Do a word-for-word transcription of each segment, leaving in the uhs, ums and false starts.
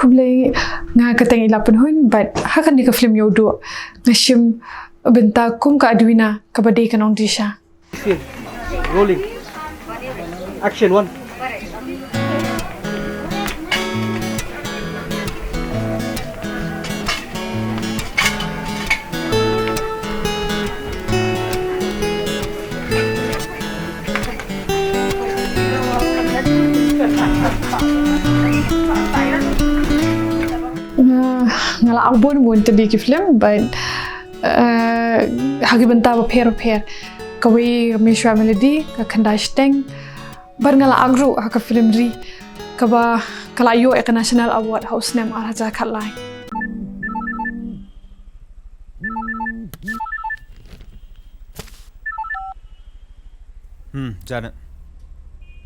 Khublei, nga Kateng Ila Pynhun, bad ha kane ka film Ïawduh nga shim bynta kum ka Edwina kaba dei ka nongdisha. Scene. Rolling. Action, one. Nga, nga la act bun bun tylli ki film, bad, eh, ha ki bynta bapher bapher. Kawei ka Mishra Melody, ka Khyndai Shiteng, bad nga la act ruh ha ka film Ri, kaba ka la ïoh ïa ka National Award ha u snem ar hajar khatlai. Hmm, Janet.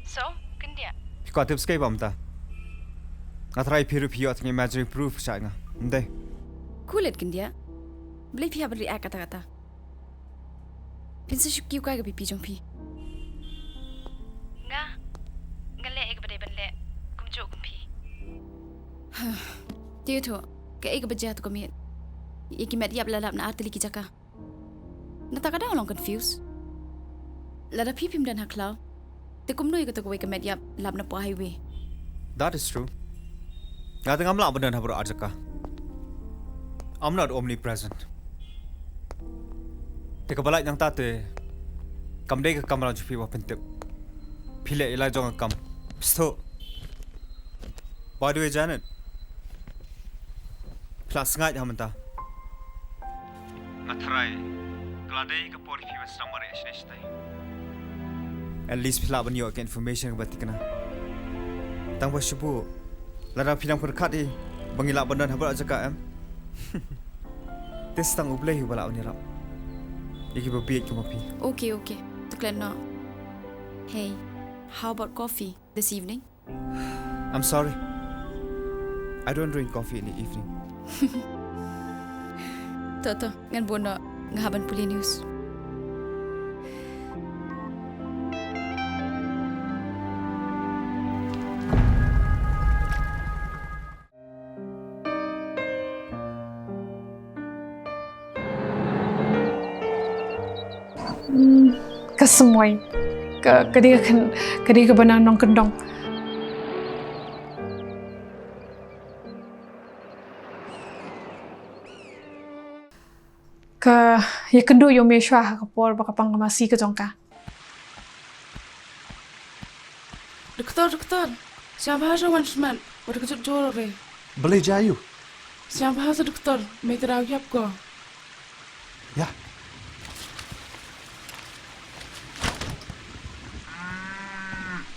So, Kyndiah? Phi kwah tip shaei ba mynta? Nga tharai phi ruh phi ïoh tang imaginary proof sha nga. Ym dei? Cool it, Kyndiah. Balei phi hap ban react katta katta? Phin sa shu kiew kai ka pipi jong phi. Nga, nga leh ïa kaba dei ban leh, kumjuh kum phi. Te to, kaei kaba jia to ka miet? Ïa ki met ïap la lap na ar tylli ki jaka. Nangta ka dang long confuse. Lada phi phim don ha khlaw, te kumno ïa kato kawei ka met ïap lap na poh highway? That is true. Nga te ngam lah ban don ha baroh ar jaka. I'm not omnipresent. Te kaba lait nangta te kam dei ka kamram jong phi ba phin tip. Phi leh ïa la jong ka kam. Phi sngewthuh? By the way, Janet, phi la sngaid ha mynta? Nga tharai ka la dei ka por ïa phi ban sdang mareh shane shatai. At least phi lah ban ïoh ka information kaba thikna. Tang ba shu buh, lada phi nang pyrkhat hi ba ngi lah ban don ha baroh jaka, em? Te sa tang U Blei hi uba lah ban ïarap ïa kiba bieit kum ma phi. Okay, okay. To klet noh. Hey, how about coffee this evening? I'm sorry. I don't drink coffee in the evening. To, to, ngan bud noh, nga hap ban pule news. Hmm, ka Sumoi. Ka, ka dei ka kyn-, ka dei kaba nang nongkyndong. Ka ïakynduh ïa u Meshwa ha ka por ba ka pang ka masi ka jong ka. Doktor, doktor. Sngewbha sa wan smat. Wat ka jot jor re. Balei jia aïu? Sngewbha sa doktor. Mei trai u ïap ko. Ïa.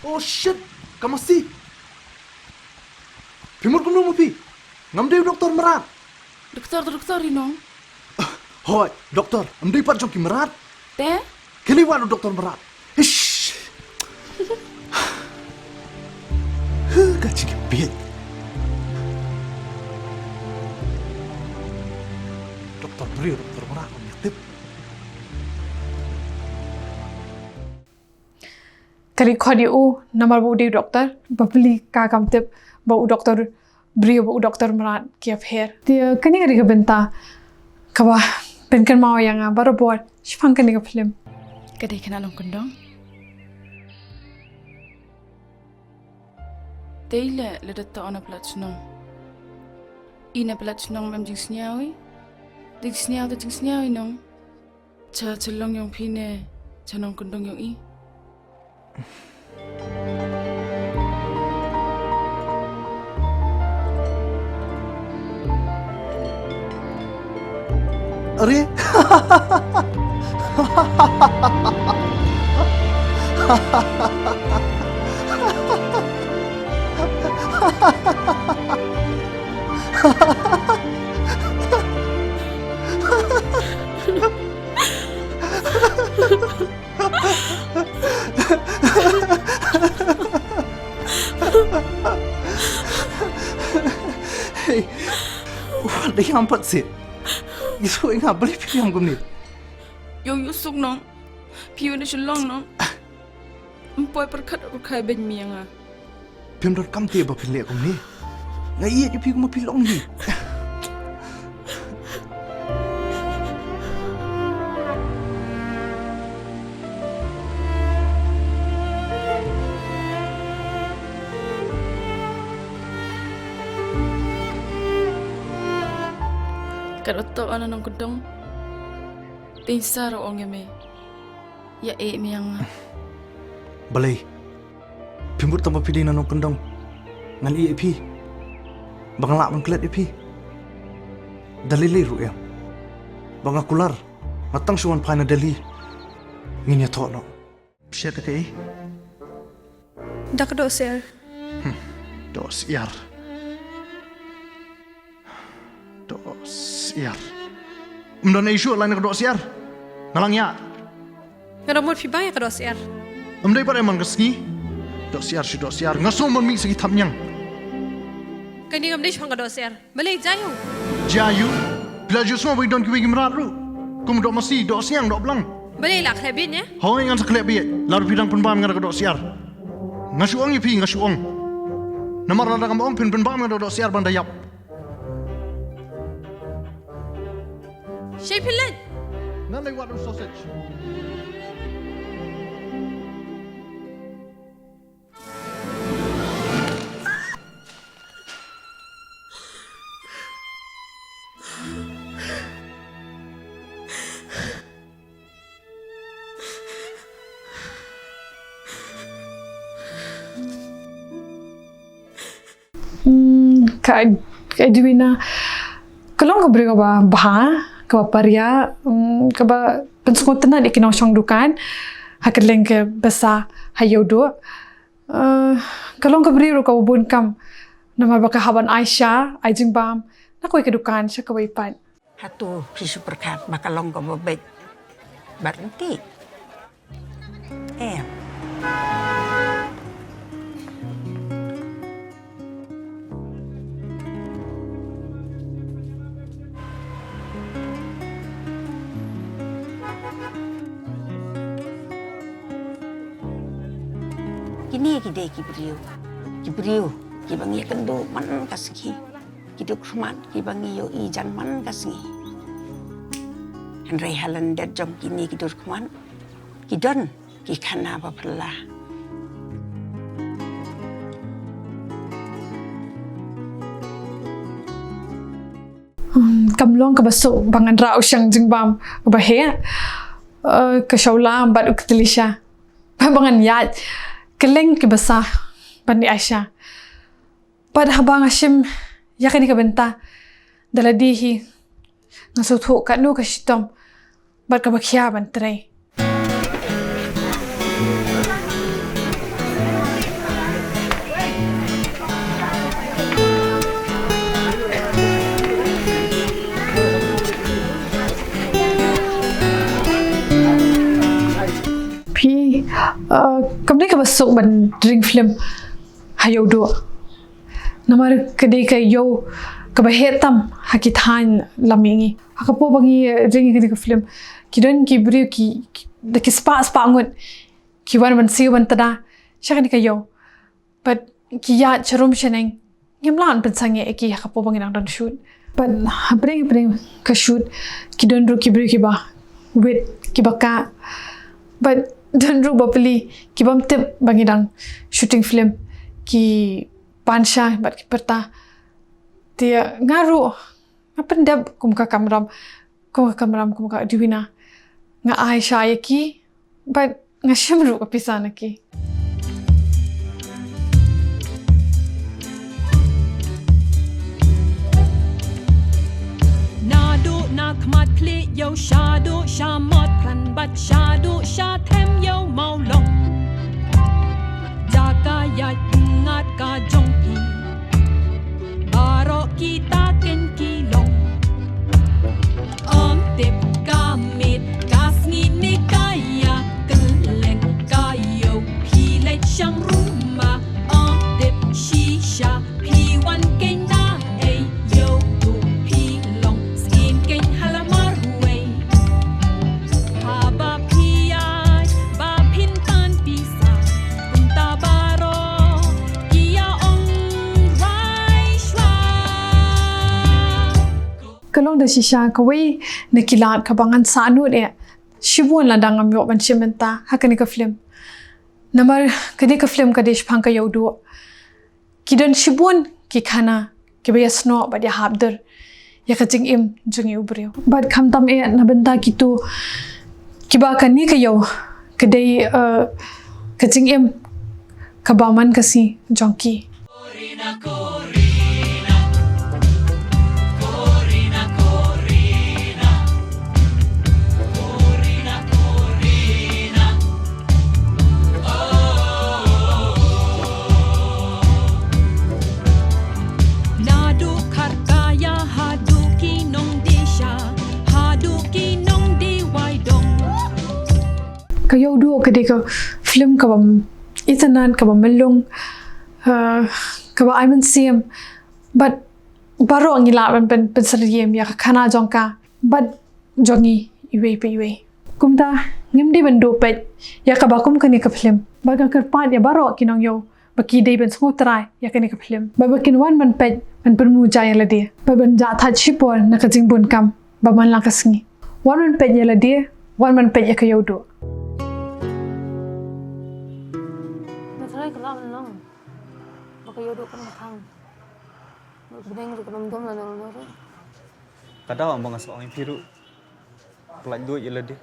Oh shit. Ka masi. Phi mut kumno mo phi? Ngam dei u doktor mrad. Doktor, doktor ïa nong. Hooid, doktor, ym dei pat jong ki mrad. Te? Kane wan u doktor mrad. Hish. Huh, ka jingkyrpad. Doktor briew, doktor mrad, ym ïatip. Ka record ïa u, namar ba u dei u doktor, ba pli ka kam tip ba u doktor briew bad u doktor mrad ki ïapher. Te kane ka dei ka bynta kaba pynkynmaw ïa nga barabor shaphang kane ka film. Ka dei kane long kyndong. Te i leh lada ta on a palat shnong. I na palat shnong mem jingsngew i. Jingsngew te jingsngew i nong. Cha chalong yong phi ne cha nongkyndong yong i. Are. Hei, wat da ïam pat seh. Ngi shu ïa nga balei phi ïam kumne. Ïong ïu suk nong. Phi ïu na shu long nong. Ym poi pyrkhat ruh kai beiñ mi ïa nga. Phim donkam te ba phin leh kumne. Nga ïeit ïa phi kumba phi long hi. Kat uto ana nongkyndong. Tin sa ro ong ïa me. Ïa e me ïa nga. Balei? Phi mut tang ba phi dei na nongkyndong. Ngan ïeit ïa phi. Ba nga lah ban klet ïa phi. Da lei lei ruh em. Ba nga kular. Nga tang shu wan phai na Delhi. Ngin ïathoh noh. Shet kaei? Da ka dohsiar. Hmm, dohsiar. Dohsiar. Ym don ei shuh lai na ka dohsiar. Nga lah ïa. Nga da mut phi bang ïa ka dohsiar. Ym dei pat ei man ka sngi. Dohsiar shi dohsiar. Nga sngew man mih sa ki thapniang. Kane ngam dei shuh ka dohsiar. Balei jia ïa u? Jia ïa u? Phi la ju sngew ba ki don kiwei ki mrad ruh. Kum doh masi, doh sniang, doh blang. Balei la khleh bieit ne? Hooid ngan sa khleh bieit. Lada phi dang pynbam nga da ka dohsiar. Nga shu ong ïa phi, nga shu ong. Namar lada kam ong phin pynbam nga da ka dohsiar ban da ïap. Shei phi leit. Ngan leit wad u sausage. Hmm, ka, ka Edwina, ka long ka briew kaba bha, kaba paria, hmm, kaba pynsngewtynnat ïa ki nongshong dukan ha kylleng ka basa ha Ïewduh. Eh, ka long ka briew ruh kaba bun kam, namar ba ka hap ban ai sha, ai jingbam na kawei ka dukan sha kawei pat. Hato phi shu pyrkhat ba ka long kaba beit bad ryntih? Em. Kine ki dei ki briew, ki briew kiba ngi ïakynduh man ka sngi. Ki dur khmat kiba ngi ïohi jan man ka sngi. Hynrei ha lyndet jong kine ki dur khmat ki don ki khana ba phylla. Hmm, kam long kaba suk ba ngan rah u shang jingbam uba heh, eh, ka Shawla bad u Katilisha. Ba ngan ïaid kylleng ki basa ban ïa Aisha. Bad haba nga shim ïa kane ka bynta da lade hi, nga sngewthuh katno ka shitom bad kaba khia ban trei. Phi, uh, kam dei kaba suk ban ring film ha Ïewduh. Namar ka dei ka ïew kaba heh tam ha ki thaiñ lam mihngi. Ha ka por ba ngi ring ïa kane ka film, ki don ki briew ki, ki, da ki spah spah ngut ki wan ban siew ban tnat sha kane ka ïew. Bad ki ïaid sharum shaneng, ngim lah ban pynsangeh ïa ki ha ka por ba ngi dang don shoot. Bad hapdeng hapdeng ka shoot ki don ruh ki briew kiba wit, kiba kah. Bad don ruh bapli ki bym tip ba ngi dang shooting film, ki pan sha bad ki pyrta. Te nga ruh nga pyndep kum ka kamram, kum ka kamram, kum ka Edwina. Nga ai sha ïa ki bad nga shim ruh ka pisa na ki. Naduh na khmat khlieh ïew shaduh sha Mawtphran bad shaduh sha Them ïew Mawlong. Jaka ïaid ngat ka jong phi baroh kita keiñ ki long. Ym tip ka miet ka sngi ne ka ïa kylleng ka ïew phi leit shang rumah. Ym tip shisha phi wan keiñ na ei ïew tu phi long skim keiñ ha la marwei. Haba phi ïaid ba phin pan pisa kumta baroh ki ïa ong Ka long da shisha kawei na ki lad kaba ngan sahnud eh shibun lada ngam ïoh ban shim bynta ha kane ka film. Namar kane ka film ka dei shaphang ka ïewduh. Ki don shibun ki khana kiba ïasnoh bad ïahap dur ïa ka jingim jong u briew. Bad khamtam eh na bynta kito kiba kane ka ïew ka dei, eh, ka jingim kaba man ka sngi jong ki. Naduh Kharkaya haduh ki nongdie sha, haduh ki nongdie wai dong. Ka Ïewduh ka dei ka film kaba m-, itynnad, kaba myllung, eh, kaba ai mynsiem. Bad baroh ngi lah ban pyn-, pynsyriem ïa ka khana jong ka bad jong ngi iwei pa iwei. Kumta ngim dei ban duh peit ïa kaba kum kane ka film. Bad nga kyrpad ïa baroh ki nongïew ba ki dei ban sngewthuh ïa kane ka film. Bad ba kin wan ban peit ban pynmynjur ïa lade. Bad ban jah thait shipor na ka jingbun kam ba man la ka sngi. Wan ban peit ïa lade, wan ban peit ïa Ka Ïewduh. Nga tharai ka lah ban long ba Ka Ïewduh kan ka thang. Ba pdeng ruh ka dum dum la nang nang ruh. Ka daw ba nga sa ong ïa phi ruh. Pyllait duh ïa lade.